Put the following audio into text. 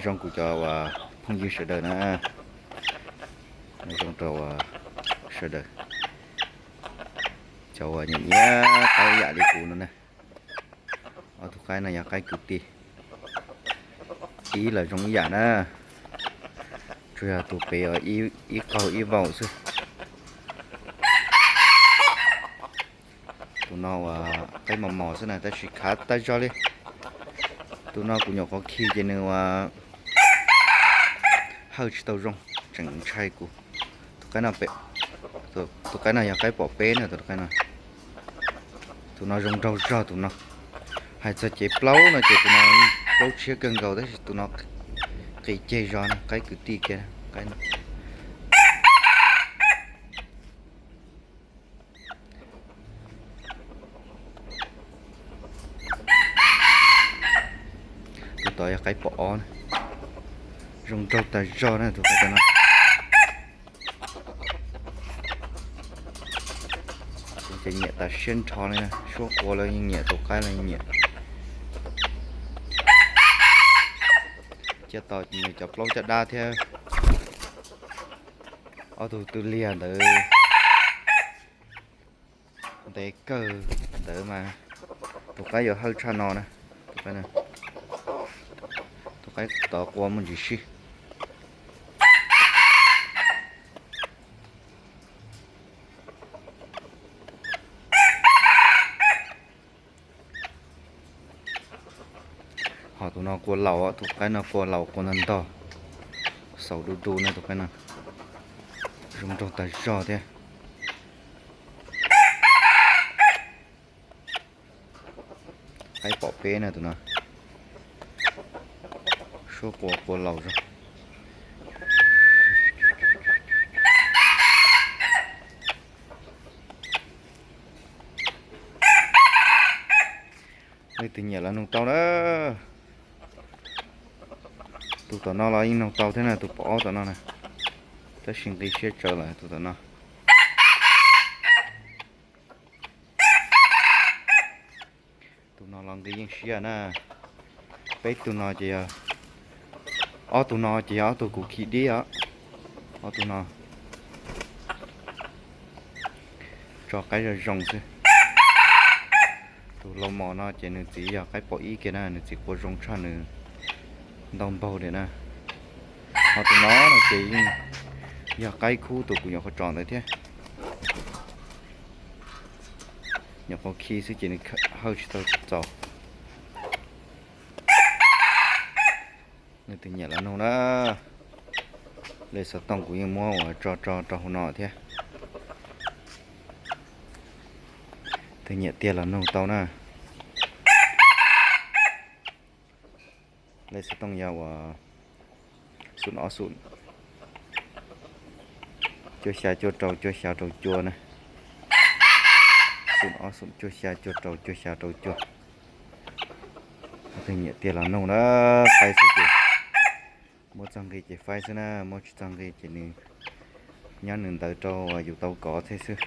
Zoo kuv cov uas phooj ywg sawv daws na, zoo rau uas sawv daws, cov uas nyiam nyiam qaib yam li kuv no na. Ob tug qaib no yog qaib kwv tij, ib los zoo ib yam na, tsuas yog tus pem ib qaug ib vaum xwb. Tus no uas qaib mos mos xwb na, tab sis khav tag zog li. Tus no kuv nyuam qhuav khi ces nws uas hawj tsis tau zoo, tseem ntshai kuv. Tus qaib no, tus qaib no yog qaib pom peb na, tus qaib no. Tus no zoo nraug zog tus no. Hais txog cev plaub no ces tus no plaub tshiab kawg nkaus, tab sis tus no qis ceg zog na, qaib kwv tij kiag qaib no. Tus tod yog qaib pom ob na, zoo nraug tas zog na tus qaib no. Ces nyiam tas siab nrho li, suab qua los yeej nyiam, tus qaib los yeej nyiam. Cia tos nws cov plaub caj dab thiab ob tug twj liag ntawd ntev kawg ntawd mas tus qaib yuav hawj tshaj no na. Tus qaib, tus qaib tod qua muaj ntsis sib. Ho tus no qua laus, tus qaib no qua laus qua ntog ntog, xaus du du na tus qaib no. Zoo nraug tas zog thiab. Qaib pom peb na tus no. Suab qua qua laus zog. Leej twg nyiam los nug tau na. Tus tom no los yeej nug tau thiab na, tus pom ob tom no na. Tab sis nqi siab tsawv lawm tus tom no. Tus no los nqi yeej siab na. Peb tug no ces yog, ob tug no ces yog ob tug kuv khi dib os. Ob tug no tso qaib zoo zoo xwb. Tus lau mos no ces nws txiv yog qaib pom ib kiag na, nws txiv qua zoo tshaj nws ntau npaug li na. Ho tus no no ces yeej yog qaib khub tus kuv nyuam qhuav tsom ntawd thiab. Nyuam qhuav khi xwb ces nws hawj tsis tau txaus. Leej twg nyiam los nug na. Lej xov tooj kuv yeej muab uas tso tso rau hauv no thiab. Tus nyiam tiag los nug tau na. Lej xov tooj yog uas xum ob xum cuaj xya cuaj rau cuaj xya rau cuaj na. Xum ob xum cuaj xya cuaj rau cuaj xya rau cuaj. Tus nyiam tiag los nug na, faib xwb ces muab txoj nqi ces faib xwb na, muab tsis txoj nqi ces nws nyob nws ntawd rau yus tau kov thiab xwb.